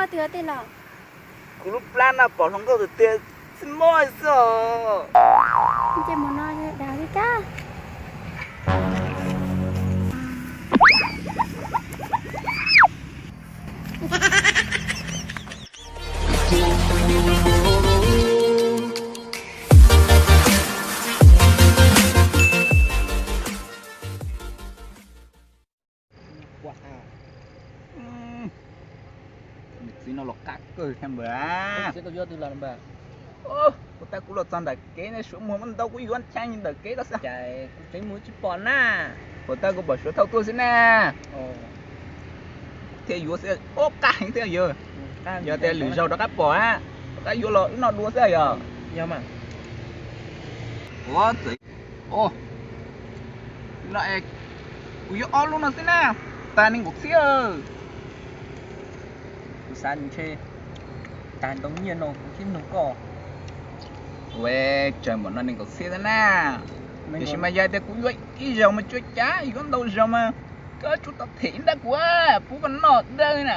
Twg tej los? Kuv lub plab no pom hluas nkauj tiag tiag, tsis mob xwb os. Ces mus no dag li kab. Niam txiv no los qab kawg thiab npawg. Puas tas kuv los txog ntawm kev ne, suav muag muab ntau kuv yuav tshee ntawm kev ko xwb. Kuv tseem mus tsis pom na. Puas tas kuv pom suav thauj tuaj xwb na. Thiaj yuav xwb, ob qab heev thiab yog. Yog tias lwm zaug rov qab pom, rov qab yuav los wb noj dua xwb yog. Ua txawm, no es kuv yuav ob lub no xwb na, tag nees nkaum txhiab. Kuv xav ntshe tag ntau nyiaj no kuv thiaj nug koj. Ua tsaws npaum no nees nkaum txhiab xwb na. Tiam sis mas yog tias kuv yuav ib zaug mas tsis ua cas, yuav ntau zaug mas koj tsum tau them ib nrab kuv, pub koj noj dawb na.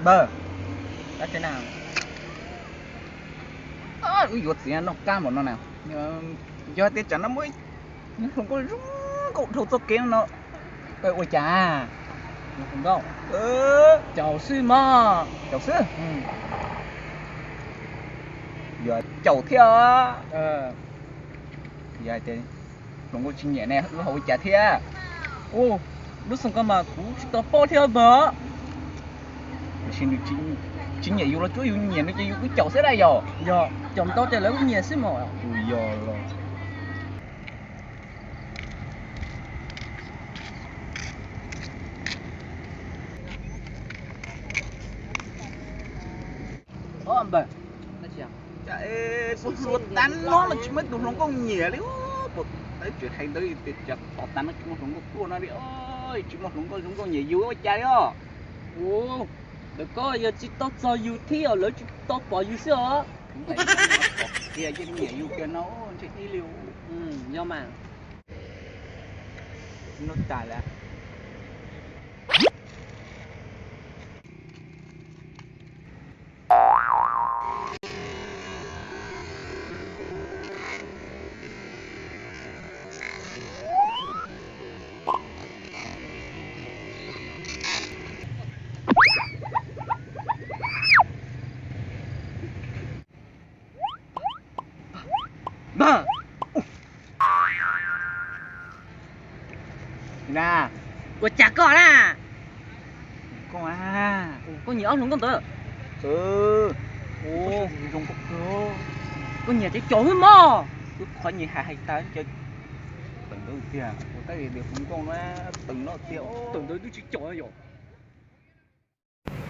Npawg, wb yuav txiv noj qab npaum no na, yog tias tsam no muaj hluas nkauj zoo nkauj dhau txoj kev no, ua cas? Caum xwb mog. Caum xwb? Yog caum thiab. Yog tias hluas nkauj tsis nyiam ne, wb ho ua cas thiab? Lub xoo ko mas kuv tsis tau paub thiab npawg. Tiam sis nws tsis nyiam yus los tsuav yus nyiam no ces yus kuj caum xwb da yog. Yog caum ntau ces lawv kuj nyiam xwb mas. Yog los. Npawg, kuv hluas tag no mas tsis muaj tus hluas nkauj nyiam li. Tsis hais ntawd, tos tag no tsis muaj hluas nkauj tuaj no li, tsis muaj hluas nkauj zoo nkauj nyiam yus ua cas li os. Ntawm koj yog tsis tau txog yus thiab os, lawv tsis tau pom yus xwb os. Tias yeej nyiam yus kiag no ntshe ib li. Yog mas. Noj tas lawm. Na, ua cas koj na? Koj, koj nyiam ob hluas nkauj ntawd? Koj nyiam ces caum xwb mog. Wb qhov nyias hais hais tas, tawm ntawd tiag, ua tab hluas nkauj na, tawm no tiag, tawm ntawd twb tsis caum yom.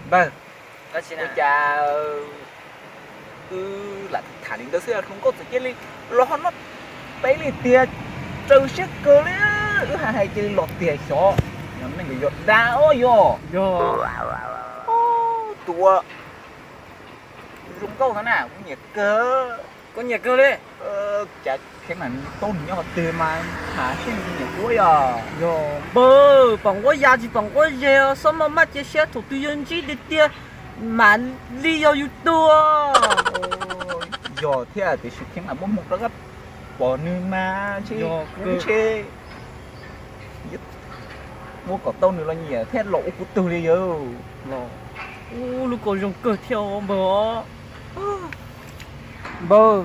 Npawg, ua cas wb lam tham li ntawd xwb hluas nkauj txawm cia li los ho noj peb li tiag, raws siab kawg li. Wb hais hais cia li los tiag xyov neeg yog dab os yog. Tus ua zoo nkauj no na kuv nyiam kawg. Koj nyiam kawg li. Cas kheev mas tau nws nyob qhov twg mas tham seb nws nyiam kuv yog. Yog npawg, pom nquab ya tsis pom nquab ze, xob maj maj cia siab thaum twg yog ntsib tiag tiag mam li yog yus tuag. Yog thiab tiam sis kheev mas muab mus rov qab pom nws mas ntshe kuv ntshe muab kom tau nws los nyiam thiab los ua kuv tug li yog. Ub, lub ko zoo kawg thiab npawg. Npawg,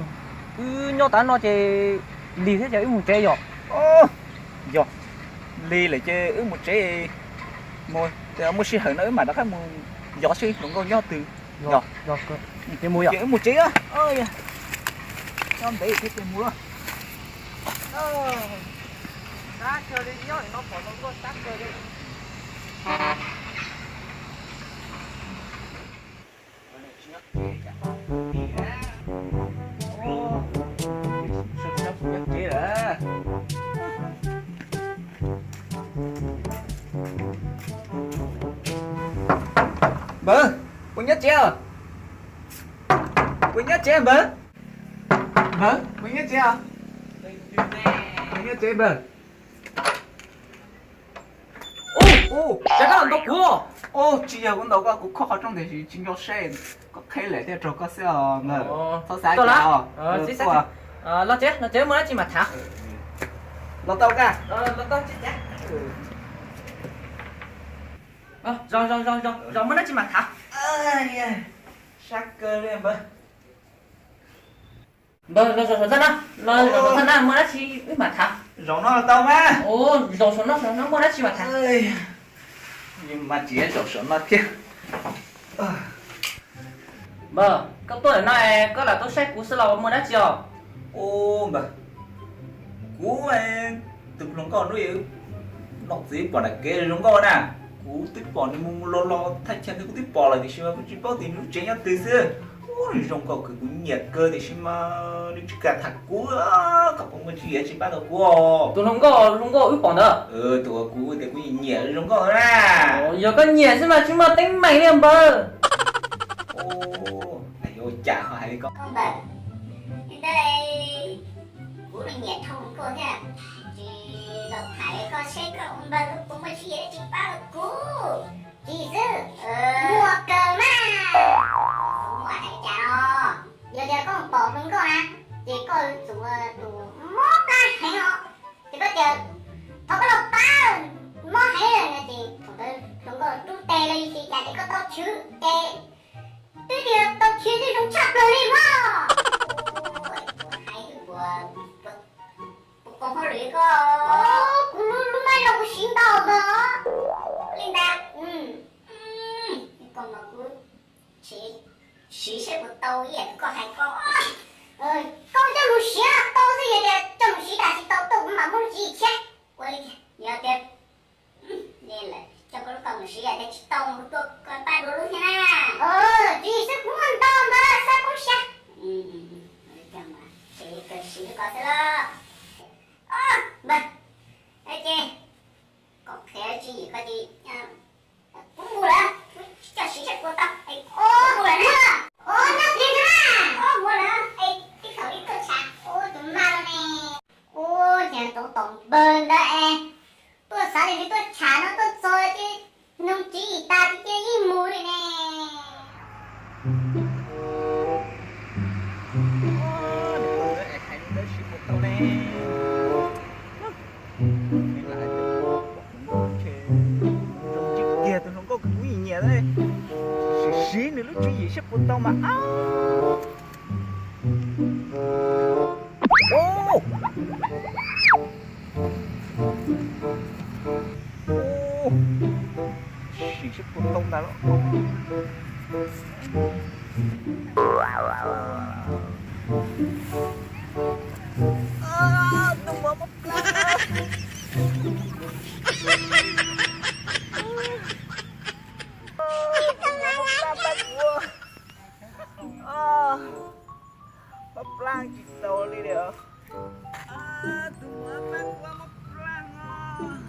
wb nyob tas no ces lig thiab ces wb mus tsev yog. Yog, lig lawm ces wb mus tsev, muaj sij hawm no wb mam rov qab mus yos seb hluas nkauj nyob twg. Yog, ces mus yog ces wb mus tsev. Nyob ntev thiab ces mus. Npawg, puas nyob tsev? Puas nyob tsev npawg? Npawg, puas nyob tsev? Puas nyob tsev npawg? Ub, Ub, cas koj ntaus kuv? Ub, tsis yog kuv ntaus koj, kuv khob qhov rooj tiam sis tsis nco saib, koj qheb lawm thiaj raug koj xwb os npawg. Txhob xav cas os. Los tsev, los tsev muaj dab tsi mam tham. Los tau koj. Los tau tsis cas. Zoo zoo zoo zoo, muaj dab tsi mam tham. Sab kawg li npawg. Npawg, los zaum saum txaj no, los zaum saum txaj no muaj dab tsi wb mam tham. Zaum no los tau mas. Ub, zaum saum no, saum no muaj dab tsi mam tham. Mas tsis zaum saum no thiab. Npawg, koj tuaj lawm no es koj lam tuaj saib kuv xwb los muaj dab tsi os? Ub npawg, kuv tus hluas nkauj no nom txiv pom nram kev zoo nkauj na. Kuv twb pom nws mus mus los los thaj chaw ntawd kuv twb pom lawm tiam sis mas kuv tsis paub tias nws lub tsev nyob twg xwb. Ub, nws zoo nkauj kawg kuv nyiam kawg tiam sis mas nws tsis kam tham kuv. Koj puas muaj tswv yim tsis pab tau kuv? Tus hluas nkauj, hluas nkauj wb pom ntawd. Tus uas kuv tias kuv nyiam nyiam zoo nkauj na. Yog koj nyiam xwb mas tsis muaj teeb meem li npawg. Ua cas ho hais li ko? Npawg, kuv nyiam dhau hluas nkauj thiab, tsis los tham li koj seb koj ua npawg koj puas muaj tswv yim dab tsi pab kuv. Tsis xwb, muaj kawg mas. Muaj hais cas no? Yog tias koj pom hluas nkauj na, ces koj tus, tus mob plab heev os, ces koj tias thov koj los pab, mob heev no ces thaum ntawd hluas nkauj rub tes los yog tias cas ces koj tau chwv ces twb tias tau chwv twb zoo tshaj plaws li mas. Hais puas koom hauj lwm koj? Kuv lub, lub maj zoo kuv siv ntau ntag li ntag. Koj mas kuv siv saib puas tau ib yam li koj hais koj. Koj coj mus siv tau xwb, yog tias coj mus siv tas tsis tau tuaj kuv mam muab lub tswv yim tshiab. Ua li yog tias nej lawm coj koj lub koj mus siv, yog tias tsis tau kuv tuaj koj pab dua lub thiab na. Tswv yim xwb kuv muaj ntau ntawd xab poob xya. Siv koj xwb los. Npawg, ces koj qhia tswv yim koj ces kuv mus lawm, kuv coj siv saib puas tau. Kuv mus lawm na. Nyob kiag na. Mus lawm, es tib thaum ib tuaj tsham tus maj no ne. Ua cas tau tom npawg ntawd es tuaj xav tias nws tuaj tsham no tuaj txog ces noog tswv yim tas ces cia yeej mus li ne. Hais li ntawd siv puas tau ne? Zoo tsis kiag tus hluas nkauj kws kuv nyiam nyiam, sim siv nws lub tswv yim saib puas tau mas. Sim saib puas tau ntag los. Tus muam mob plab. Mob plab pab kuv. Mob plab tsis tau li lawm. Tus muam pab kuv mob plab os.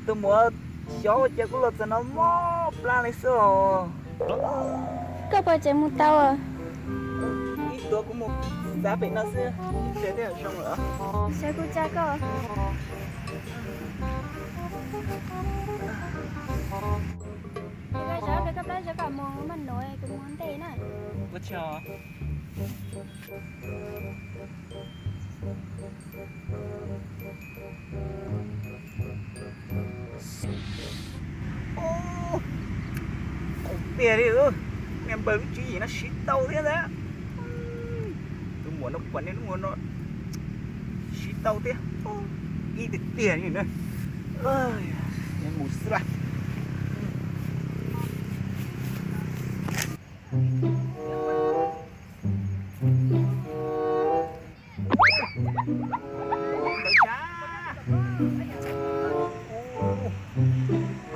Tus muam, xyov ua cas kuv los txog no mob plab li xwb os. Koj puas tseem mus tau? Ib tuav kuv mus xav pem no xwb, ib pliag twb zoo lawm. Sawv kuv tsa koj. Koj plab zov koj mus maj nuav, kuv mus ntej na. Ua tsaug. Qau tiag li, niag npawg lub tswv yim no siv tau thiab ntag. Tus muam no, kuv niag lub muam no siv tau thiab. Ib tiag tiag li na. Mus xwb lawm.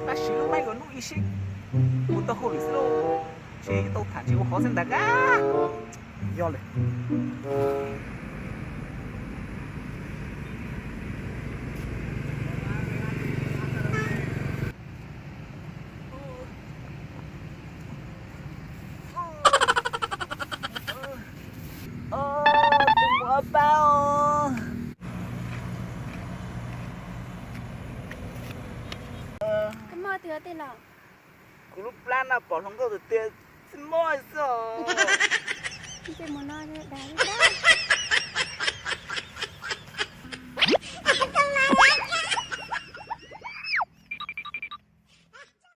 Tab sis lub maib kom nub i seb kuv tau hauj lwm xwb lauj, seb yuav tau tham tsis ua qhov xwb ntag kab. Yog lawm. Pab os. Koj muaj twg tej los? Kuv lub plab no pom hluas nkauj tiag tiag, tsis muaj xwb os. Ntsej muag no dag li dag.